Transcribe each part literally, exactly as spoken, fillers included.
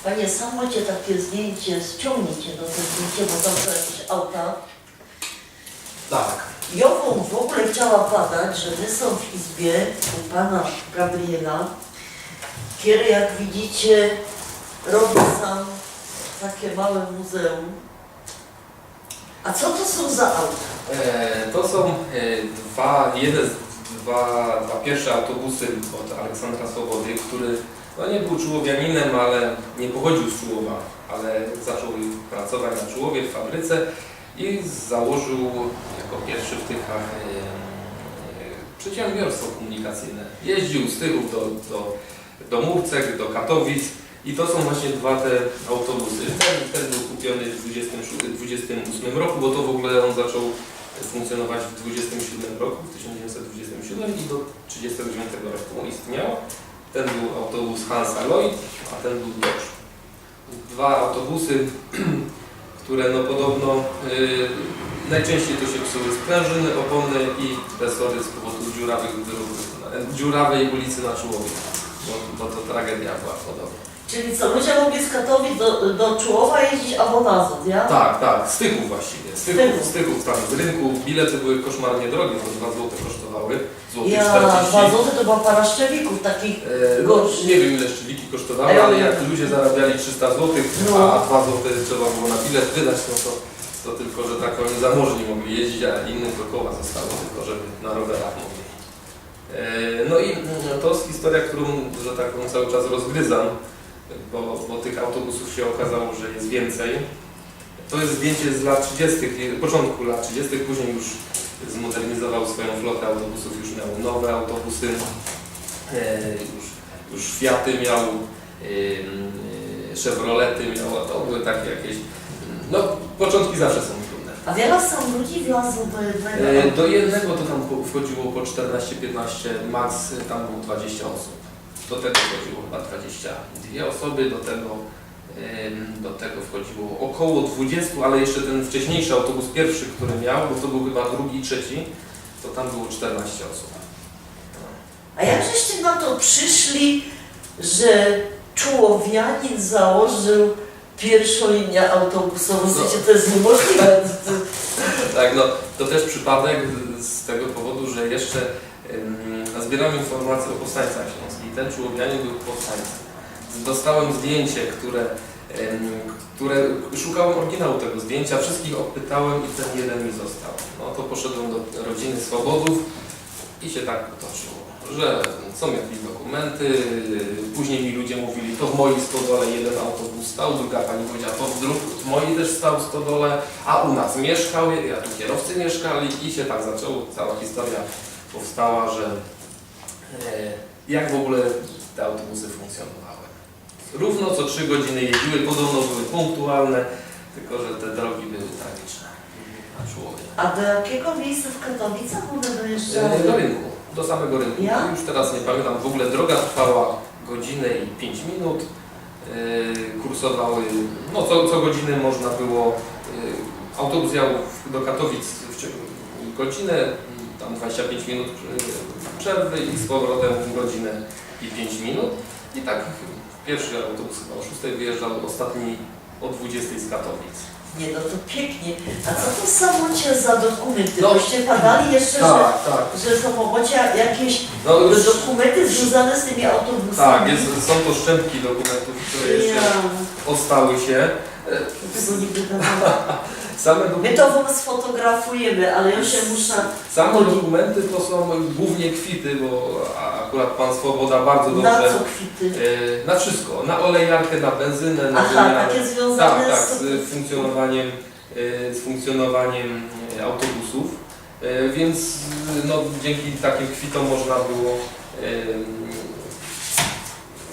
Panie, samo macie takie zdjęcie, ściągnijcie to zdjęcie, bo tam są jakieś auta. Tak. Ja bym w ogóle chciała padać, że my są w izbie u pana Gabriela, kiedy, jak widzicie, robi sam takie małe muzeum. A co to są za auta? E, to są e, dwa, jeden z dwa, dwa pierwsze autobusy od Aleksandra Swobody, który no, nie był czułowianinem, ale nie pochodził z Czułowa, ale zaczął pracować na Czułowie w fabryce i założył jako pierwszy w Tychach e, e, przedsiębiorstwo komunikacyjne. Jeździł z Tychów do, do, do Murcek, do Katowic i to są właśnie dwa te autobusy. Ten, ten był kupiony w dwudziestym, dwudziestym ósmym roku, bo to w ogóle on zaczął funkcjonować w dwudziestym siódmym roku, w tysiąc dziewięćset dwudziestym siódmym i do trzydziestego dziewiątego roku istniał. Ten był autobus Hansa Lloyd, a ten był Dodge. Dwa autobusy, które no podobno y, najczęściej to się psuły sprężyny, opony i resory z powodu dziurawych wyrobów, dziurawej ulicy na Czułowie, bo, bo to tragedia była podobno. Czyli co, ludzie mogli z Katowic do, do Czułowa jeździć albo nazad, ja? Tak, tak, z Tychów właściwie. Z Tychów, z Tychów tam z rynku. Bilety były koszmarnie drogie, bo dwa złote kosztowały. Złotych Ja, czterdzieści. Dwa złote to była para szczewików takich E, no, gorszych. Nie wiem ile szczewiki kosztowały, A ja ale wiem. Jak ludzie zarabiali trzysta złotych, No. A dwa złote trzeba było na bilet wydać, no to, to tylko, że tak oni zamożni mogli jeździć, a innym to koła zostało, tylko żeby na rowerach mogli. E, No i mm, to jest historia, którą, że tak powiem, cały czas rozgryzam, bo, bo tych autobusów się okazało, że jest więcej. To jest zdjęcie z lat trzydziestych, nie, początku lat trzydziestych, później już zmodernizował swoją flotę autobusów, już miał nowe autobusy, e, już, już Fiaty miał, ym, e, Chevrolety miał, a to były takie jakieś, no, początki zawsze są trudne. A wiele sam ludzi wlazło do jednego E, Do autobusu? jednego to tam po- wchodziło po czternaście, piętnaście, max e, tam było dwadzieścia osób. Do tego wchodziło chyba dwadzieścia dwie osoby, do tego, em, do tego wchodziło około dwudziestu, ale jeszcze ten wcześniejszy autobus pierwszy, który miał, bo to był chyba drugi, trzeci, to tam było czternaście osób. A jak żeście na to przyszli, że Czułowianin założył pierwszą linię autobusową? No. Wiecie, to jest niemożliwe. Tak, no to też przypadek z tego powodu, że jeszcze em, zbierałem informacje o powstańcach śląskich. Ten Czułowianin był powstańcem. Dostałem zdjęcie, które, em, które szukałem oryginału tego zdjęcia, wszystkich odpytałem i ten jeden mi został. No to poszedłem do rodziny Swobodów i się tak potoczyło, że są jakieś dokumenty, później mi ludzie mówili, to w mojej stodole jeden autobus stał, druga pani powiedziała, to w, dru- w mojej też stał w stodole, a u nas mieszkał, a tu kierowcy mieszkali i się tak zaczęło, cała historia powstała, że e, jak w ogóle te autobusy funkcjonowały. Równo co trzy godziny jeździły, podobno były punktualne, tylko że te drogi były tragiczne na Czułowie. A do jakiego miejsca w Katowicach one dojeżdżały? E, Do rynku, do samego rynku. Ja? Już teraz nie pamiętam, w ogóle droga trwała godzinę i pięć minut. E, Kursowały, no co, co godzinę można było, e, autobus jechał w- do Katowic w ciągu godzinę, tam dwadzieścia pięć minut e, przerwy i z powrotem godzinę i pięć minut. I tak pierwszy autobus chyba o szóstej wyjeżdżał, ostatni o dwudziestej z Katowic. Nie, no to pięknie. A co to samo macie za dokumenty? No. Boście padali jeszcze, Tak, tak. że, że są macie jakieś No już, dokumenty związane z tymi autobusami. Tak, jest, są to szczątki dokumentów, które jeszcze Ja ostały się. E, tego nie wydawałam. Same, do, My to wam sfotografujemy, ale ja się muszę... same dokumenty to są głównie kwity, bo akurat pan Swoboda bardzo Na dobrze... co kwity? E, Na wszystko, na olejarkę, na benzynę, na Aha, wymianę. Takie związane Tak, tak, z... z funkcjonowaniem, e, z funkcjonowaniem e, autobusów. E, Więc no, dzięki takim kwitom można było e,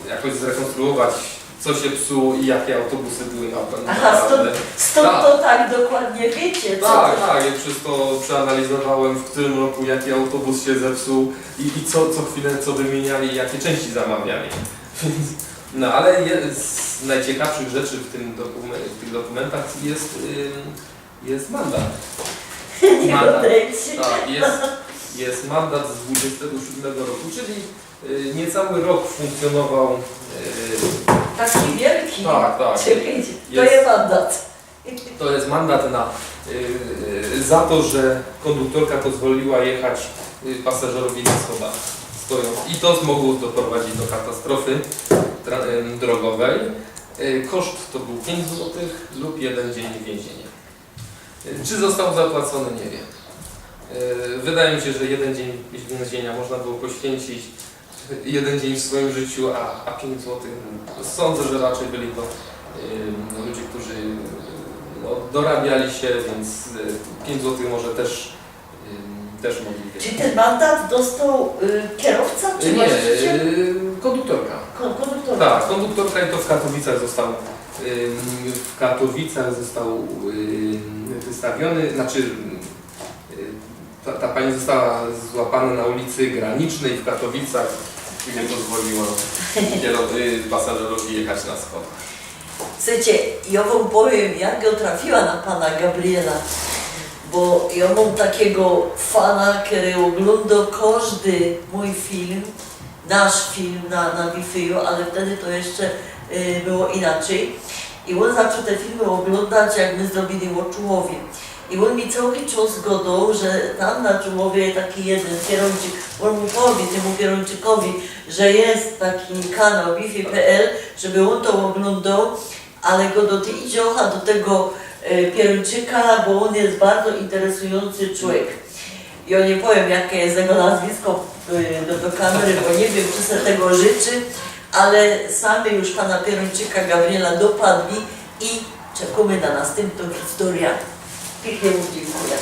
jakoś zrekonstruować, co się psuło i jakie autobusy były na pewno Aha, stąd, naprawdę. stąd Tak. To tak dokładnie wiecie, co Tak, to... Tak, i przez to przeanalizowałem, w którym roku jaki autobus się zepsuł i, i co, co chwilę co wymieniali i jakie części zamawiali. Więc, no ale je, z najciekawszych rzeczy w, tym dokumen, w tych dokumentach jest, ym, jest mandat. Nie Mandat. Odejdzie. Tak, jest, jest mandat z dwudziestego siódmego roku, czyli y, niecały rok funkcjonował y, Taki wielki. Tak, tak. Czekajcie, to Jest. Jest mandat. To jest mandat na, y, y, za to, że konduktorka pozwoliła jechać y, pasażerowi na schodach stojąc. I to mogło doprowadzić do katastrofy tra- em, drogowej. Y, Koszt to był pięć złotych lub jeden dzień więzienia. Y, Czy został zapłacony? Nie wiem. Y, Wydaje mi się, że jeden dzień więzienia można było poświęcić jeden dzień w swoim życiu, a, a pięć złotych. Sądzę, że raczej byli to ym, ludzie, którzy no, dorabiali się, więc y, pięć złotych może też, ym, też mogli Czyli ten mandat dostał y, kierowca czy Nie, właściciel? Y, konduktorka. Kon- Konduktor. Tak, konduktorka i to w Katowicach został, ym, w Katowicach został ym, wystawiony, znaczy y, ta, ta pani została złapana na ulicy Granicznej w Katowicach i nie pozwoliła kierow- y, pasażerowi jechać na schodach. Słuchajcie, ja wam powiem, jak ja trafiła na pana Gabriela, bo ja mam takiego fana, który ogląda każdy mój film, nasz film na, na Wi-Fi-u, ale wtedy to jeszcze y, było inaczej. I on zaczął te filmy oglądać, jak my zrobili o Czułowie. I on mi cały czas gadał, że tam na Czułowie taki jeden pierończyk, on mu powie temu pierończykowi, że jest taki kanał wifi.pl, żeby on to oglądał, ale go do tej idzie ocha do tego e, pierończyka, bo on jest bardzo interesujący człowiek. Ja nie powiem, jakie jest jego nazwisko e, do, do kamery, bo nie wiem, czy se tego życzy, ale sami już pana pierończyka Gabriela dopadli i czekamy na następną historię. Pięknie mu dziękuję.